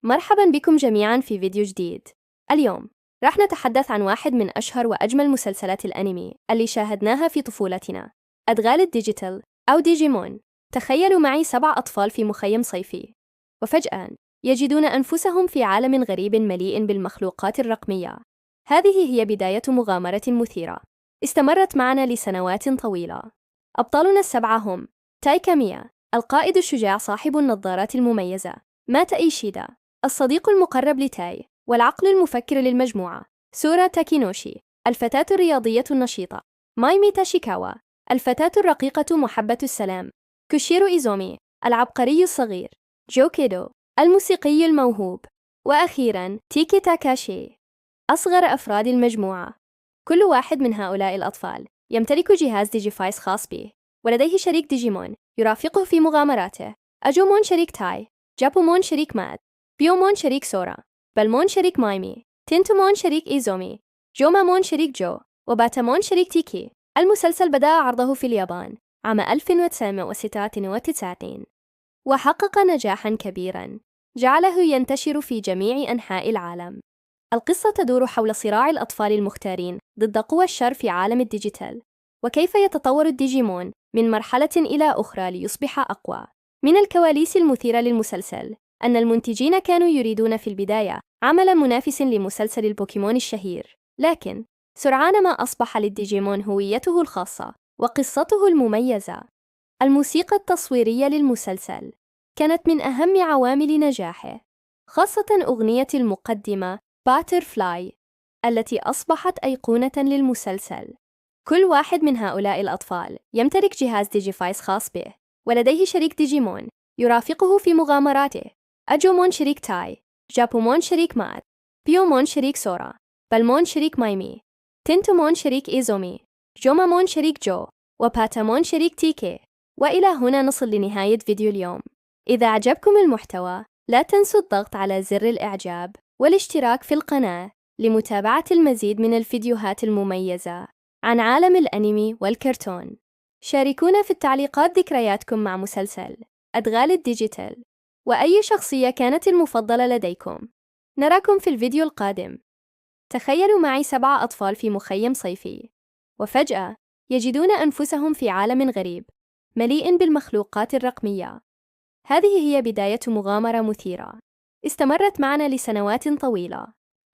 مرحبا بكم جميعا في فيديو جديد. اليوم راح نتحدث عن واحد من أشهر وأجمل مسلسلات الأنمي اللي شاهدناها في طفولتنا، أدغال الديجيتال أو ديجيمون. تخيلوا معي 7 أطفال في مخيم صيفي، وفجأة يجدون أنفسهم في عالم غريب مليء بالمخلوقات الرقمية. هذه هي بداية مغامرة مثيرة استمرت معنا لسنوات طويلة. أبطالنا السبعة هم تاي كاميا، القائد الشجاع صاحب النظارات المميزة، ماتا إيشيدا، الصديق المقرب لتاي والعقل المفكر للمجموعة، سورا تاكينوشي، الفتاة الرياضية النشيطة، مايمي تاشيكاوا، الفتاة الرقيقة محبة السلام، كوشيرو إيزومي، العبقري الصغير، جو كيدو، الموسيقي الموهوب، وأخيراً تيكي تاكاشي، أصغر أفراد المجموعة. كل واحد من هؤلاء الأطفال يمتلك جهاز ديجيفايس خاص به، ولديه شريك ديجيمون يرافقه في مغامراته. أجومون شريك تاي، جابومون شريك مات، بيومون شريك سورا، بلمون شريك مايمي، تنتومون شريك إيزومي، جومامون شريك جو، وباتامون شريك تيكي. المسلسل بدأ عرضه في اليابان عام 1996 وحقق نجاحا كبيرا جعله ينتشر في جميع أنحاء العالم. القصة تدور حول صراع الأطفال المختارين ضد قوى الشر في عالم الديجيتال، وكيف يتطور الديجيمون من مرحلة إلى أخرى ليصبح أقوى. من الكواليس المثيرة للمسلسل أن المنتجين كانوا يريدون في البداية عمل منافس لمسلسل البوكيمون الشهير، لكن سرعان ما أصبح للديجيمون هويته الخاصة وقصته المميزة. الموسيقى التصويرية للمسلسل كانت من أهم عوامل نجاحه، خاصة أغنية المقدمة باترفلاي التي أصبحت أيقونة للمسلسل. كل واحد من هؤلاء الأطفال يمتلك جهاز ديجيفايس خاص به، ولديه شريك ديجيمون يرافقه في مغامراته. أجومون شريك تاي، جابومون شريك مات، بيومون شريك سورا، بلمون شريك مايمي، تنتومون شريك إيزومي، جومامون شريك جو، وباتامون شريك تيكي. وإلى هنا نصل لنهاية فيديو اليوم. إذا أعجبكم المحتوى لا تنسوا الضغط على زر الإعجاب والاشتراك في القناة لمتابعة المزيد من الفيديوهات المميزة عن عالم الأنمي والكرتون. شاركونا في التعليقات ذكرياتكم مع مسلسل أدغال الديجيتال، وأي شخصية كانت المفضلة لديكم. نراكم في الفيديو القادم. تخيلوا معي 7 أطفال في مخيم صيفي، وفجأة يجدون أنفسهم في عالم غريب مليء بالمخلوقات الرقمية. هذه هي بداية مغامرة مثيرة استمرت معنا لسنوات طويلة.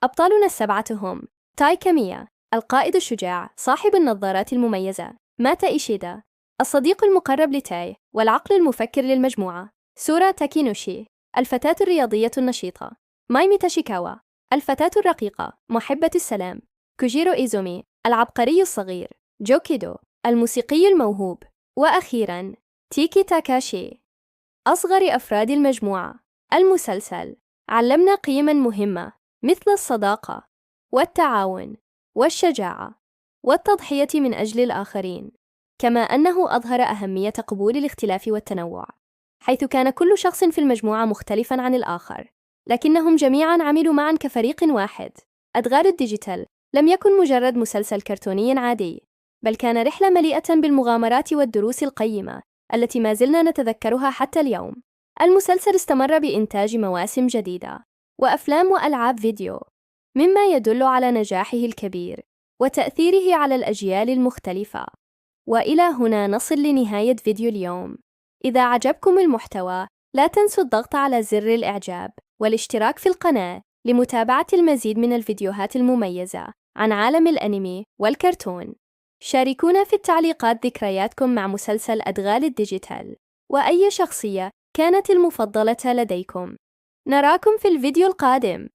أبطالنا السبعة هم تاي كاميا، القائد الشجاع صاحب النظارات المميزة، ماتا إيشيدا، الصديق المقرب لتاي والعقل المفكر للمجموعة، سورا تاكينوشي، الفتاة الرياضية النشيطة، مايمي تاشيكاوا، الفتاة الرقيقة محبة السلام، كوجيرو إيزومي، العبقري الصغير، جو كيدو، الموسيقي الموهوب، وأخيراً تيكي تاكاشي، أصغر أفراد المجموعة. المسلسل علمنا قيماً مهمة مثل الصداقة والتعاون والشجاعة والتضحية من أجل الآخرين، كما أنه أظهر أهمية قبول الاختلاف والتنوع، حيث كان كل شخص في المجموعة مختلفاً عن الآخر، لكنهم جميعاً عملوا معاً كفريق واحد. أدغال الديجيتال لم يكن مجرد مسلسل كرتوني عادي، بل كان رحلة مليئة بالمغامرات والدروس القيمة التي ما زلنا نتذكرها حتى اليوم. المسلسل استمر بإنتاج مواسم جديدة وأفلام وألعاب فيديو، مما يدل على نجاحه الكبير وتأثيره على الأجيال المختلفة. وإلى هنا نصل لنهاية فيديو اليوم. إذا عجبكم المحتوى لا تنسوا الضغط على زر الإعجاب والاشتراك في القناة لمتابعة المزيد من الفيديوهات المميزة عن عالم الأنمي والكرتون. شاركونا في التعليقات ذكرياتكم مع مسلسل أدغال الديجيتال، وأي شخصية كانت المفضلة لديكم. نراكم في الفيديو القادم.